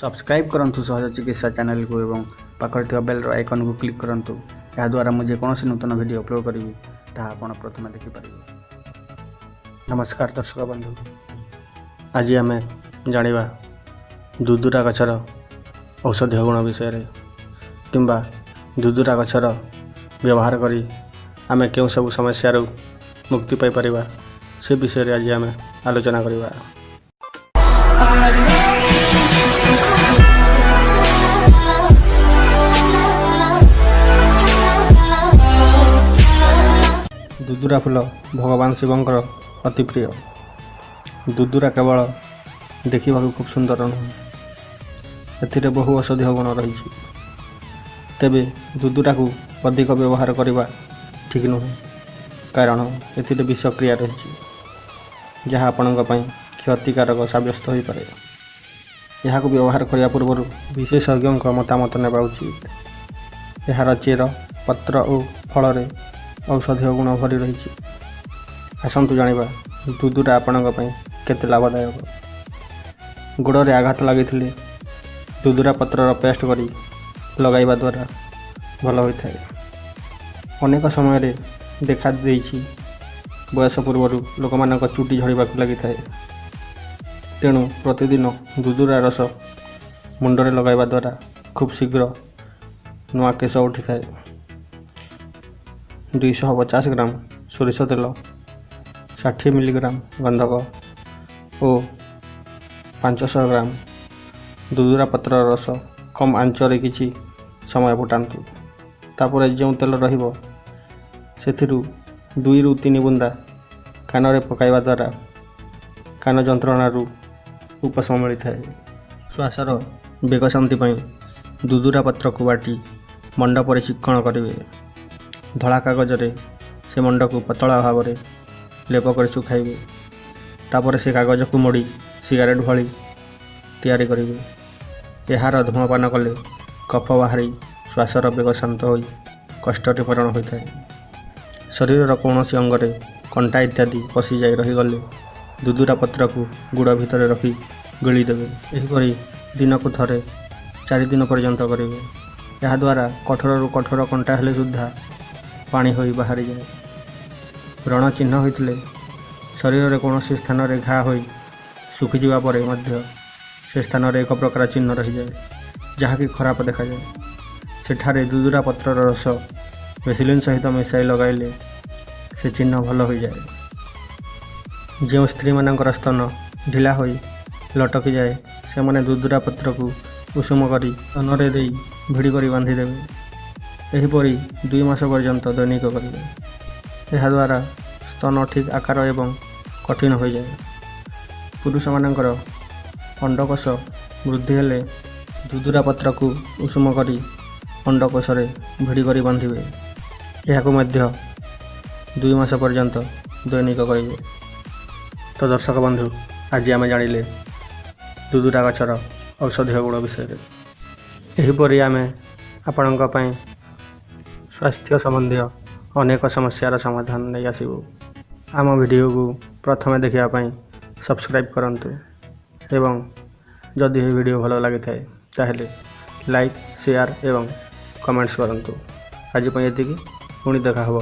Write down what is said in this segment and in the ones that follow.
Subscribe କରନ୍ତୁ ସହଜ ଚିକିତ୍ସା ଚ୍ୟାନେଲକୁ ଏବଂ ପାଖରେ ଥିବା ବେଲ୍ର ଆଇକନ୍କୁ କ୍ଲିକ୍ କରନ୍ତୁ। ଏହାଦ୍ୱାରା ମୁଁ ଯେକୌଣସି ନୂତନ ଭିଡ଼ିଓ ଅପଲୋଡ଼ କରିବି ତାହା ଆପଣ ପ୍ରଥମେ ଦେଖିପାରିବେ। ନମସ୍କାର ଦର୍ଶକ ବନ୍ଧୁ, ଆଜି ଆମେ ଜାଣିବା ଦୁଦୁରା ଗଛର ଔଷଧୀୟ ଗୁଣ ବିଷୟରେ କିମ୍ବା ଦୁଦୁରା ଗଛର ବ୍ୟବହାର କରି ଆମେ କେଉଁ ସବୁ ସମସ୍ୟାରୁ ମୁକ୍ତି ପାଇପାରିବା ସେ ବିଷୟରେ ଆଜି ଆମେ ଆଲୋଚନା କରିବା। ଦୁଦୁରା ଫୁଲ ଭଗବାନ ଶିବଙ୍କର ଅତି ପ୍ରିୟ। ଦୁଦୁରା କେବଳ ଦେଖିବାକୁ ଖୁବ୍ ସୁନ୍ଦର ନୁହେଁ, ଏଥିରେ ବହୁ ଔଷଧୀୟ ଗୁଣ ରହିଛି। ତେବେ ଦୁଦୁରାକୁ ଅଧିକ ବ୍ୟବହାର କରିବା ଠିକ୍ ନୁହେଁ, କାରଣ ଏଥିରେ ବିଷକ୍ରିୟା ରହିଛି, ଯାହା ଆପଣଙ୍କ ପାଇଁ କ୍ଷତିକାରକ ସାବ୍ୟସ୍ତ ହୋଇପାରେ। ଏହାକୁ ବ୍ୟବହାର କରିବା ପୂର୍ବରୁ ବିଶେଷଜ୍ଞଙ୍କ ମତାମତ ନେବା ଉଚିତ। ଏହାର ଚେର, ପତ୍ର ଓ ଫଳରେ ଔଷଧୀୟ ଗୁଣ ଭରି ରହିଛି। ଆସନ୍ତୁ ଜାଣିବା ଦୁଦୁରା ଆପଣଙ୍କ ପାଇଁ କେତେ ଲାଭଦାୟକ। ଗୋଡ଼ରେ ଆଘାତ ଲାଗିଥିଲେ ଦୁଦୁରା ପତ୍ରର ପେଷ୍ଟ କରି ଲଗାଇବା ଦ୍ୱାରା ଭଲ ହୋଇଥାଏ। ଅନେକ ସମୟରେ ଦେଖା ଦେଇଛି ବୟସ ପୂର୍ବରୁ ଲୋକମାନଙ୍କ ଚୁଟି ଝଡ଼ିବାକୁ ଲାଗିଥାଏ। ତେଣୁ ପ୍ରତିଦିନ ଦୁଦୁରା ରସ ମୁଣ୍ଡରେ ଲଗାଇବା ଦ୍ୱାରା ଖୁବ୍ ଶୀଘ୍ର ନୂଆ କେଶ ଉଠିଥାଏ। 250 ଗ୍ରାମ ସୋରିଷ ତେଲ, 60 ମିଲିଗ୍ରାମ ଗନ୍ଧକ ଓ 500 ଗ୍ରାମ ଦୁଦୁରା ପତ୍ରର ରସ କମ୍ ଆଞ୍ଚରେ କିଛି ସମୟ ଫୁଟାନ୍ତୁ। ତାପରେ ଯେଉଁ ତେଲ ରହିବ ସେଥିରୁ 2ରୁ 3 ବୁନ୍ଦା କାନରେ ପକାଇବା ଦ୍ୱାରା କାନ ଯନ୍ତ୍ରଣାରୁ ଉପଶମ ମିଳିଥାଏ। ଶ୍ୱାସର ବେଗ ଶାନ୍ତି ପାଇଁ ଦୁଦୁରା ପତ୍ରକୁ ବାଟି ମଣ୍ଡପରେ ଚିକ୍କଣ କରିବେ। ଧଳା କାଗଜରେ ସେ ମଣ୍ଡକୁ ପତଳା ଭାବରେ ଲେପ କରି ଶୁଖାଇବେ। ତାପରେ ସେ କାଗଜକୁ ମୋଡ଼ି ସିଗାରେଟ୍ ଭଳି ତିଆରି କରିବେ। ଏହାର ଧୂମପାନ କଲେ କଫ ବାହାରି ଶ୍ୱାସର ବେଗ ଶାନ୍ତ ହୋଇ କଷ୍ଟ ନିବାରଣ ହୋଇଥାଏ। ଶରୀରର କୌଣସି ଅଙ୍ଗରେ କଣ୍ଟା ଇତ୍ୟାଦି ପଶିଯାଇ ରହିଗଲେ ଦୁଦୁରା ପତ୍ରକୁ ଗୁଡ଼ ଭିତରେ ରଖି ଗିଳିଦେବେ। ଏହିପରି ଦିନକୁ ଥରେ 4 ଦିନ ପର୍ଯ୍ୟନ୍ତ କରିବେ। ଏହାଦ୍ୱାରା କଠୋରରୁ କଠୋର କଣ୍ଟା ହେଲେ ସୁଦ୍ଧା ପାଣି ହୋଇ ବାହାରିଯାଏ। ବ୍ରଣ ଚିହ୍ନ ହୋଇଥିଲେ ଶରୀରରେ କୌଣସି ସ୍ଥାନରେ ଘା ହୋଇ ଶୁଖିଯିବା ପରେ ମଧ୍ୟ ସେ ସ୍ଥାନରେ ଏକ ପ୍ରକାର ଚିହ୍ନ ରହିଯାଏ, ଯାହାକି ଖରାପ ଦେଖାଯାଏ। ସେଠାରେ ଦୁଦୁରା ପତ୍ରର ରସ ଭେସିଲିନ୍ ସହିତ ମିଶାଇ ଲଗାଇଲେ ସେ ଚିହ୍ନ ଭଲ ହୋଇଯାଏ। ଯେଉଁ ସ୍ତ୍ରୀମାନଙ୍କର ସ୍ତନ ଢିଲା ହୋଇ ଲଟକିଯାଏ ସେମାନେ ଦୁଦୁରା ପତ୍ରକୁ ଉଷୁମ କରି ସ୍ତନରେ ଦେଇ ଭିଡ଼ି କରି ବାନ୍ଧିଦେବେ। ଏହିପରି 2 ମାସ ପର୍ଯ୍ୟନ୍ତ ଦୈନିକ କରିବେ। ଏହାଦ୍ୱାରା ସ୍ତନ ଠିକ୍ ଆକାର ଏବଂ କଠିନ ହୋଇଯାଏ। ପୁରୁଷମାନଙ୍କର ଅଣ୍ଡକୋଷ ବୃଦ୍ଧି ହେଲେ ଦୁଦୁରା ପତ୍ରକୁ ଉଷୁମ କରି ଅଣ୍ଡକୋଷରେ ଭିଡ଼ି କରି ବାନ୍ଧିବେ। ଏହାକୁ ମଧ୍ୟ 2 ମାସ ପର୍ଯ୍ୟନ୍ତ ଦୈନିକ କରିବେ। ତ ଦର୍ଶକ ବନ୍ଧୁ, ଆଜି ଆମେ ଜାଣିଲେ ଦୁଦୁରା ଗଛର ଔଷଧୀୟ ଗୁଣ ବିଷୟରେ। ଏହିପରି ଆମେ ଆପଣଙ୍କ ପାଇଁ ସ୍ୱାସ୍ଥ୍ୟ ସମ୍ବନ୍ଧୀୟ ଅନେକ ସମସ୍ୟାର ସମାଧାନ ନେଇ ଆସିବୁ। ଆମ ଭିଡ଼ିଓକୁ ପ୍ରଥମେ ଦେଖିବା ପାଇଁ ସବସ୍କ୍ରାଇବ୍ କରନ୍ତୁ ଏବଂ ଯଦି ଏହି ଭିଡ଼ିଓ ଭଲ ଲାଗିଥାଏ ତାହେଲେ ଲାଇକ୍, ସେୟାର ଏବଂ କମେଣ୍ଟସ୍ କରନ୍ତୁ। ଆଜି ପାଇଁ ଏତିକି, ପୁଣି ଦେଖା ହେବ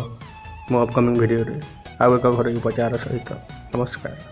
ମୋ ଅପକମିଂ ଭିଡ଼ିଓରେ ଆଉ ଏକ ଘରୋଇ ଉପଚାର ସହିତ। ନମସ୍କାର।